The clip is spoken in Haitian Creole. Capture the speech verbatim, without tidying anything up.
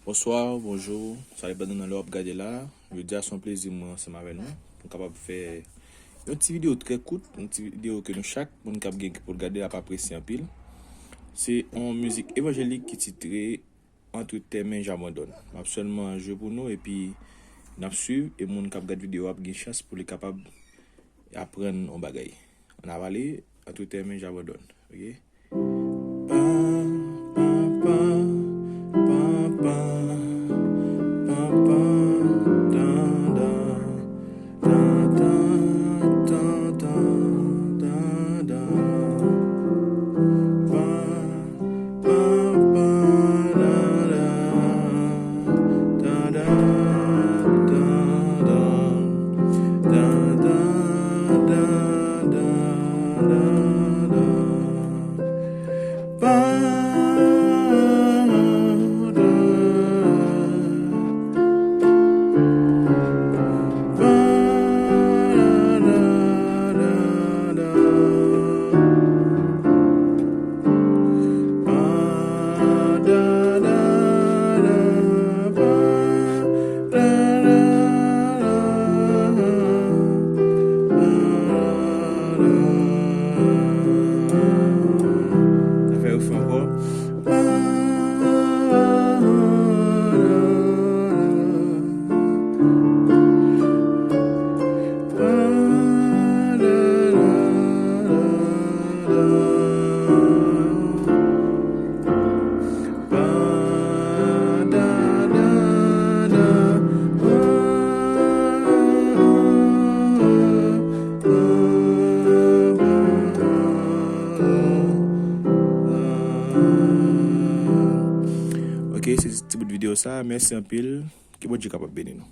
Bonswa, bonjou, sa depann nan lè w ap gade la. Jodi a se yon plezi mwen ansanm avè nou. Nou kapab fè yon ti videyo trè kout, yon ti videyo ke nou chak moun k ap gen pou l gade l ap apresye anpil. Se yon mizik evanjelik ki titre Entre tes mains j'abandonne. M ap sèlman jwe pou nou epi n ap swiv e moun k ap gade videyo a ap gen chans pou li kapab aprann yon bagay. Ann avale, Entre tes mains j'abandonne. Ok? Pa, pa, pa, pa, pa, pa, pa, da, da, da, da, da, da, da, da. Pa, pa, pa, da, da, da, da, da, da, da, da, da, da, da. Sa fè refren ankò. Ok, se ti bout videyo sa. Mèsi anpil. Ke Bondye kapab beni nou.